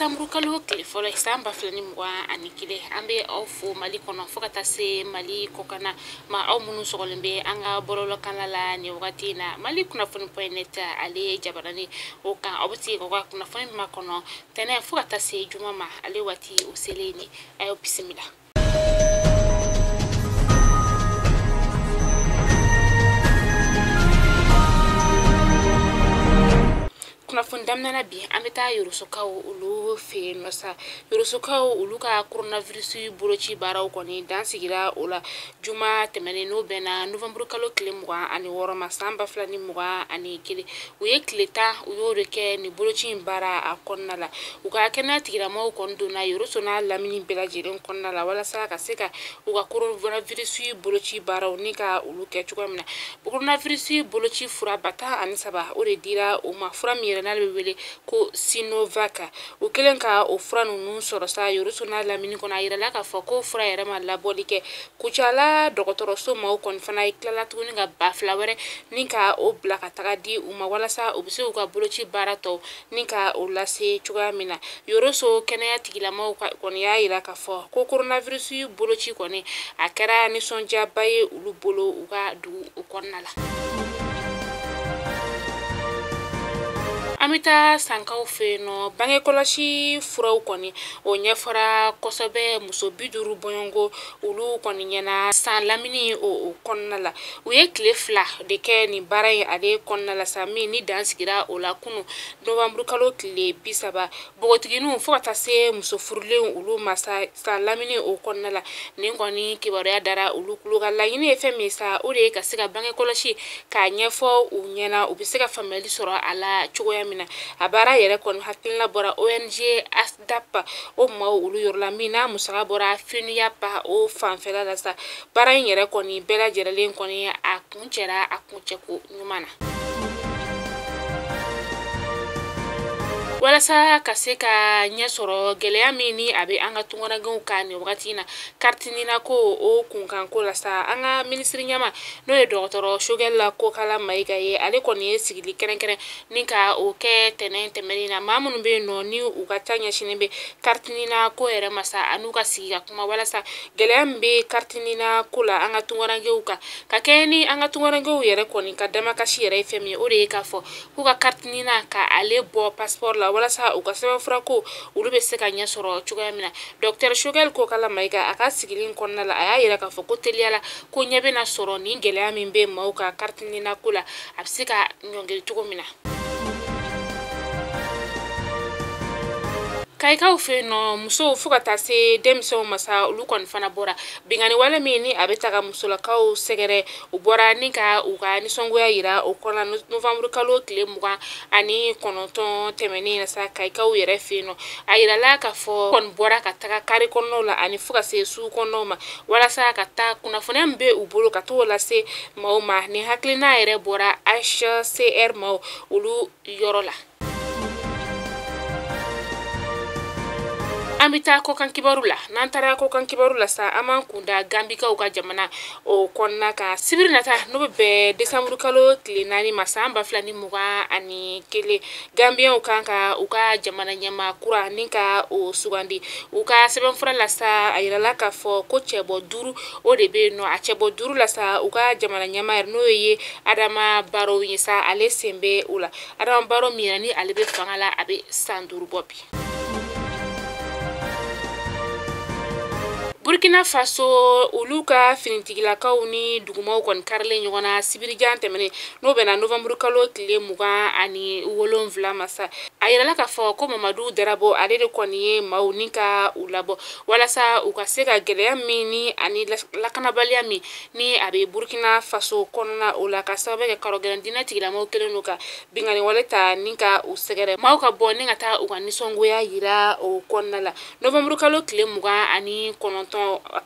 Décembre kalo tile fɔlɔ san 2021, an bɛ aw fo Mali kɔnɔ fo ka taa se Mali kɔkanna ma, aw minnu sɔgɔlen bɛ an ka bɔlɔlɔkanna la nin wagati in na. Mali kunnafoni point net ale ye jabarani o kan, aw bɛ se k'aw ka kunnafoni makɔnɔ tɛnɛn fo ka taa se juma ma, ale waati o selen ni a y'aw bisimila. Kunnafoni daminɛ bi, an bɛ taa Yorosokaw olu fɛ yen nɔ sa. Yorosokaw olu ka coronavirus boloci baaraw kɔni dan sigira o la juma tɛmɛnen, n'o bɛnna novembre kalo tile 26 ma san 2021. U ye tile 10 u y'o de kɛ nin boloci in baara a kɔnɔna la. U ka kɛnɛya tigilamɔgɔw kɔni donna Yoroso n'a lamini bɛɛ lajɛlen kɔnɔna la walasa ka se ka u ka coronavirus boloci baaraw ni ka olu kɛ cogoya min na. Coronavirus boloci fura 1003 o de dira u ma, fura min yɛrɛ n'ale bɛ wele ko Sinovac. U kɛlen ka o fura ninnu sɔrɔ sa Yoroso n'a lamini kɔnɔ, a yirala k'a fɔ ko fura yɛrɛ ma labɔli kɛ. Kucala dɔgɔtɔrɔso maaw kɔni fana ye tilala tuguni ka 2000 wɛrɛ ni ka o bila ka taga di u ma walasa u bɛ se k'u ka boloci baara tɔw ni ka o lase cogoya min na. Yoroso kɛnɛya tigilamɔgɔw kɔni y'a yira k'a fɔ ko coronavirus boloci kɔni a kɛra nisɔndiyaba ye olu bolo u ka dugu o kɔnɔna la. An bɛ taa Sankaw fɛ yen nɔ, bange kɔlɔsi furaw kɔni o ɲɛfɔra kosɛbɛ muso 50 bɔɲɔgɔnko olu kɔni ɲɛna san lamini o kɔnɔna la. U ye tile 2 de kɛ nin baara in ale kɔnɔna la sa, min ni dan sigira o la kunun novembre kalo tile 30. Npogotigininw fo ka taa se muso furulenw olu ma sa san lamini o kɔnɔna la. Nin kɔni kibaruya dara olu tulo kan. Laɲini ye fɛn min ye sa, o de ye ka se ka bange kɔlɔsi k'a ɲɛfɔ u ɲɛna, u bɛ se ka faamuyali sɔrɔ a la cogoya min na. A baara yɛrɛ kɔni hakilina bɔra ONG ASDAP o maaw olu yɔrɔ la, min n'a musaka bɔra FENUAP o fanfɛla la sa. Baara in yɛrɛ kɔni bɛɛ lajɛlen kɔni a kuncɛra a kuncɛko ɲuman na. Walasa ka se ka ɲɛ sɔrɔ gɛlɛya min ni a bɛ an ka tunkarankew kan nin wagati in na, carte NINA ko o kunkanko la sa, an ka minisiri ɲɛma n'o ye dɔgɔtɔrɔ Choguel Kokalla Maïga ye, ale kɔni ye sigili kɛrɛnkɛrɛn ni ka o kɛ tɛnɛn tɛmɛnen na. Maa minnu bɛ yen nɔ ni u ka ca ɲɛsinnen bɛ carte NINA ko yɛrɛ ma sa, an'u ka sigi ka kuma walasa gɛlɛya min bɛ carte NINA ko la an ka tunkarankew kan, ka kɛɲɛ ni an ka tunkarankew yɛrɛ kɔni ka damakasi yɛrɛ ye fɛn min ye, o de ye k'a fɔ k'u ka carte NINA ka ale bɔ passeport la walasa u ka sɛbɛnfura ko olu bɛ se ka ɲɛ sɔrɔ cogoya min na. Docteur Choguel Kokalla Maïga a ka sigili kɔnɔna la, a y'a yira k'a fɔ ko teliya la ko ɲɛ bɛna sɔrɔ nin gɛlɛya min bɛ maaw ka carte NINA ko la, a bɛ se ka ɲɔngiri cogo min na. Kayikaw fɛ yen nɔ, musow fo ka taa se denmisɛnw ma sa, olu kɔni fana bɔra binkanni wale min ni a bɛ taga musolakaw sɛgɛrɛ, u bɔra ni ka u ka nisɔngoya yira o kɔnɔ novembre kalo tile 29 tɛmɛnen na sa Kayikaw yɛrɛ fɛ yen nɔ. A yirala k'a fɔ kɔni bɔra ka taga kare kɔnɔnaw la ani fo ka se sugu kɔnɔnaw ma walasa ka taa kunnafoniya min bɛ u bolo ka t'o lase maaw ma. Nin hakilina yɛrɛ bɔra HCR maaw olu yɔrɔ la. An bɛ taa kɔkan kibaru la. N'an taara kɔkan kibaru la sa, an b'an kun da Gambikaw ka jamana o kɔnɔna kan. Sibiri nata n'o bɛ bɛn décembre kalo tile 4 ma san 2021, Gambiyɛnw kan ka u ka jamana ɲɛmaa kura ni ka o sugandi. U ka sɛbɛnfura la sa, a yirala k'a fɔ ko cɛbɔ 5 o de bɛ yen nɔ. A cɛbɔ 5 la sa, u ka jamana ɲɛmaa yɛrɛ n'o ye Adama Barrow ye sa, ale sen bɛ o la. Adama Barrow min yɛrɛ ni ale bɛ fanga la, a bɛ san 5 bɔ bi. Burkina Faso olu ka finitigilakaw ni dugumaw kɔni karilen ɲɔgɔn na sibirijan tɛmɛnen n'o bɛnna novembre kalo tile 27 ma sa. A yirala k'a fɔ ko Mamadu Darabo ale de kɔni ye maaw ni ka u labɔ walasa u ka se ka gɛlɛya min ni ani lakanabaliya min ni a bɛ Burkina Faso kɔnɔna o la, ka sababu kɛ karɔgɛlɛn diinɛ tigilamɔgɔw kɛlen don ka binkanni wale ta ni ka u sɛgɛrɛ, maaw ka bɔ ni ka taa u ka nisɔngoya yira o kɔnɔna la. Novembre kalo tile 29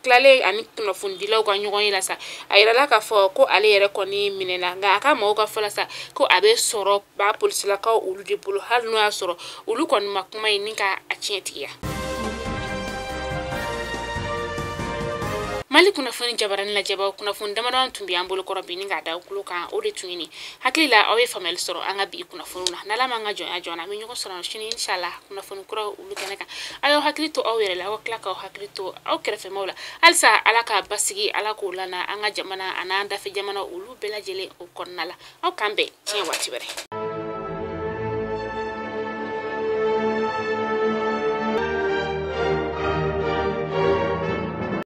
tilalen ani kunnafonidilaw ka ɲɔgɔn ye la sa, a yirala k'a fɔ ko ale yɛrɛ kɔni minɛna, nka a ka maaw ka fɔ la sa ko a bɛ sɔrɔ ba polisilakaw olu de bolo, hali n'o y'a sɔrɔ olu kɔni ma kuma in ni ka a tiɲɛtigiya. Mali kunnafoni jabarani lajɛbaw, kunnafoni damadɔ tun bɛ an bolo kɔrɔ bi ni k'a da kulo kan, o de tun ye nin. Hakili la aw ye faamuyali sɔrɔ an ka bi kunnafoniw na. N'Ala m'an ka jɔnya jɔ an na, an bɛ ɲɔgɔn sɔrɔ sini inshallah kunnafoni kuraw olu kɛnɛ kan. Aw y'aw hakili to aw yɛrɛ la, aw ka tila k'aw hakili to aw kɛrɛfɛmaw la. Halisa Ala ka basigi, Ala k'o lana an ka jamana an'an dafɛ jamana olu bɛɛ lajɛlen o kɔnɔna la. Aw k'an bɛn tiɲɛ waati wɛrɛ.